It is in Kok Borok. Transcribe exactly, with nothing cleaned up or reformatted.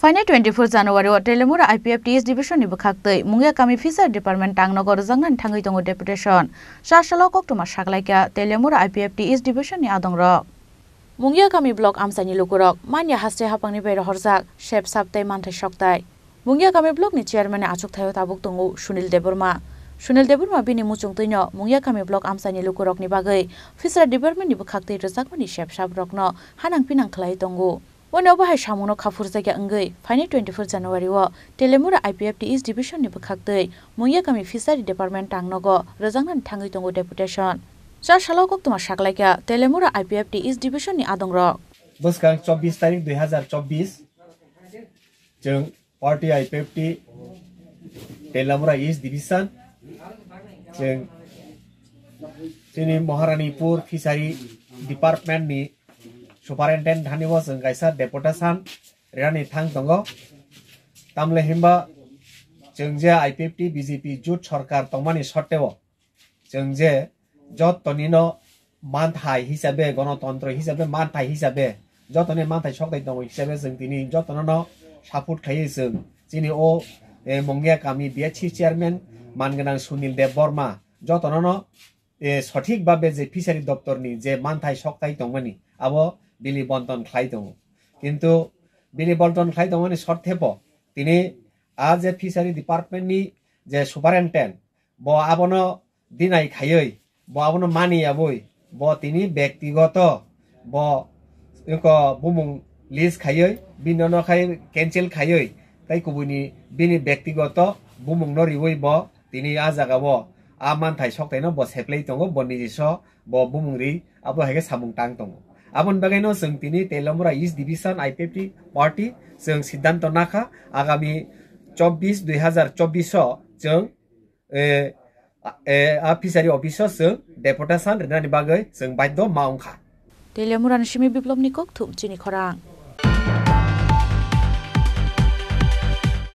Phainai twenty-four January o Teliamura I P F T East Division ni bwkhaktwi Mungia kami Fishery Department tangnogo rwjaknani thangwi tongo deputation. Chasalo koktwma saklaikha Teliamura I P F T East Division ni adongrok. Mungia kami block amchaini lukurok manya haste hapangni bai rohorjak sep sap tei manthai soktai. Mungia kami block ni chairman ni achukthaio tabuk tongo Sunil Debbarma. Sunil Debbarma bini muchungtwino Mungia kami block amchaini lukurokni bagwi Fishery Department ni bwkhaktwi rwjakmani sep sap rokno hanang pinang khlai tongo. Uani obo hai samungno khapurjakya wngwi phainai twenty-four January o Teliamura I P F T East Division ni bwkhaktwi Mungia kami Fishery Department tangnogo rwjaknani thangwi tongo deputation. Chasalo koktwma saklaikha Teliamura I P F T East Division ni adongrok. Bwskang chobbish tarik dui hazar chobbish, chwng party I P F T Teliamura East Division, chwng chini Maharanipur Fishery Department ni Superintendent thani bo chwng kaisa deputation rwnani thang tongo. Tamle himba chwng je I P F T B J P jut sarkar tongmani sotteo chwng je jotoni no manthai hisabe, gonotontro hisabe, manthai hisabe, jotoni manthai soktai tongo hisabe chwng tini jotono no support khlaiwi chwng chini o, eh, Mungia kami B H C chairman man gwnang Sunil Debbarma jotono no eh, sothik babe je fishery doptor ni je manthai soktai tongmani, abo bini bonton khlai tongo. Kintu bini bonton khlai tongmani sotthepo tini a je fishery department ni je superintendent, bo abono deny khaiwi, bo abono mani yabwi, bo tini bektigoto, bo eko bumung list khaiwi, bini no khai cancel khaiwi, tai kubuni bini bektigoto bumung no riwi bo tini a jaga o a manthai soktaino bo seplai tongo, bo nijiso bo bumung ri abo hai khe samung tang tongo. Aboni bagwi no chwng tini Teliamura East Division I P F T party chwng siddhanto nakha agami chobbish dui hazar chobbish o chwng, eh, a, eh, a fishery office o chwng deputation rwnani bagwi chwng baidho ma wngkha. Teliamura ni simi Biplobni kokthum chini khorang.